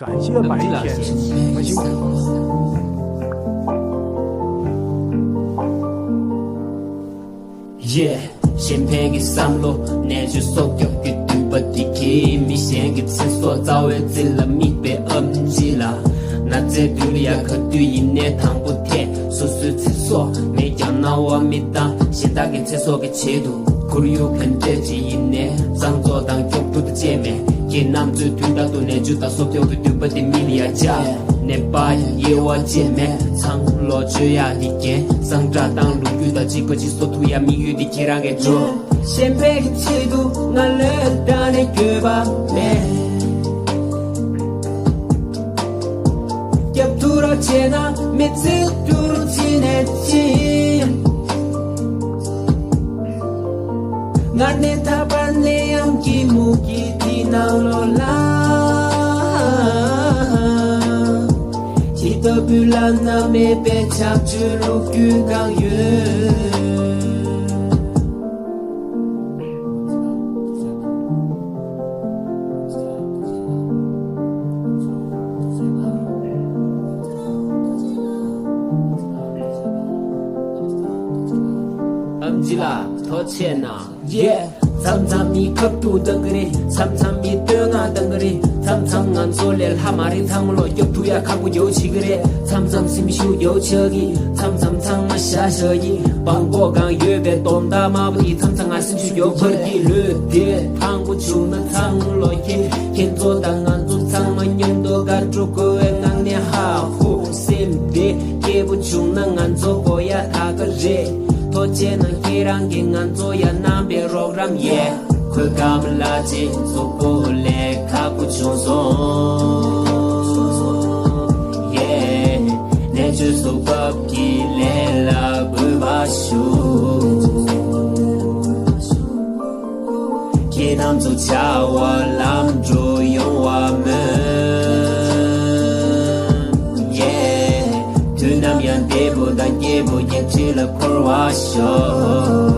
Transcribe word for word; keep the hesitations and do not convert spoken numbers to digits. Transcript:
感谢白天，我就 Yeah, གཞན་ཕན་གྱི་བསམ་བློ། ནད་བཅོས་སྲོག་སྐྱོབ་ཀྱི་འདུན་པ་འདི་གིས། མི་གཞན་གྱི་ཚེ་སྲོག་རྩ་བའི་རྩེ་ལ་དམིགས་པའི་ཨེམ་ཆི་ལགས། ན་ཚའི་མདུན་ལ་ཡ་ག་དུས་ཡིན་ནའི་དང་པོ་ཐད། སོ་སོའི་ཚེ་སྲོག་མེད་ཀྱང་རྣ་བ་མི་གཏང་། གཞན་དག་གི་ཚེ་སྲོག་གི་ཆེད་དུ། ཁོར་ཡུག་ག་འདྲས་ཅིག་ཡིན་ནའི་གཙང་བཙོག་དང་སྐྱོབ་ཐུབ་པ་བཅས་མེད། ཁྱེད་རྣམ་ཚོའི་མདུན་ལྟར་དུ་ནད་བཅོས་དང་སྲོག་སྐྱོབ་ཀྱི་འདུན་པ་འདི་མི་ལ་ཡ་བཅའ། ནད་པ་ཡི་དབྱེ་བ་བཅས་མེད། ཚང་མ་ལོ་བཅོ་ཡག་འདི་རྒྱན། གཙང་སྦྲ་དང་ལོ་རྒྱུས་དང་གཅིག་པ་གཅིག་བཟོ་ཐུབ་ཡག་དམིགས་ཡུལ་འདི་ཁྱེད་རང་གིས་འགྲོ། གཞན་ཕན་གྱི་ཆེད་དུ་ང་ལས་ད་ནས་འགྱོད་པ་མེད། སྐྱབས་ཐུགས་ར་བྱས་ན་མི་ཚེ་དུ་རུ་ཕྱིན་ནས་ཕྱིན། ང་ནི་ཐར་པ་ནད་ཡམས་ཀྱི་མུ་གེ་དེའི་ནང་ལོགས་ལ། ཁྱེད་ལྟ་བུའི་བླ་ན་མེད་པའི་ཕྱག་མཆོད་རུ་རྒྱུན་གང་ཡོད། ཨེམ་ཆི་ལགས་ཐུགས་རྗེ་གནང་། Yeah. མཚམས་མཚམས་མི་ཁ་ཐུག་བཏང་གི་རེད། མཚམས་མཚམས་མི་བསྟོད་བསྔགས་བཏང་གི་རེད། མཚམས་མཚམས་ང་ཚོ་ལས་སླ་མ་རེད། ཚང་མ་ལོ་སྐྱོབ་ཐུབ་ཡག་ཁག་པོ་ཡོད་བྱེད་ཀྱི་རེད། མཚམས་མཚམས་སེམས་ཤུགས་ཡོད་ཆགས་ཀྱི། མཚམས་མཚམས་ཚང་མ་ཤ་ཤ་ཡི་བང་གོག་གང་ཡོད་པའི་སྟོང་ཐག་དམར་པོ་དེ། མཚམས་མཚམས་ང་སེམས་ཤུགས་ཡོད་འཕར་གྱི། ལོས་དེ་ཕངས་པོ་བྱུང་ན་ཚང་མ་ལོ་ཁྱེད་ཁྱེད་ཚོ་དང་ང་ཚོ་ཚང་མ་མཉམ་དུ་དགའ་སྤྲོ་དགོད་པའི་ངང་ནས་ཧ་ཧུ། སེམས་བདེ་སྐྱིད་པོ་བྱུང་ན་ང་ཚོ་དགོས་ཡག་ད་ག་རེད། ཐུགས་རྗེ་གནང་ཁྱེད་རང་གིས་ང་ཚོ་ཡར་གནང་པའི་རོགས་རམ། Yeah. ཁོའི་བཀའ་མོལ་ལ་ཅིག་གཟུགས་པོ་ལས་ཁག་པོ་བྱུང་སོང་། Yeah. ནད་བཅོས་གཟུགས་བབ་ཀྱི་ལས་ལ་གུས་པ་ཞུ། ཁྱེད་རྣམ་ཚོ་བྱ་བ་ལམ་འགྲོ་ཡོང་བ་སྨོན། Yeah. དུས་ནམ་ཡང་བདེ་པོ་དང་སྐྱིད་པོ་བརྙེས་ཁྲི་ལ་འཁོར་བར་ཤོག།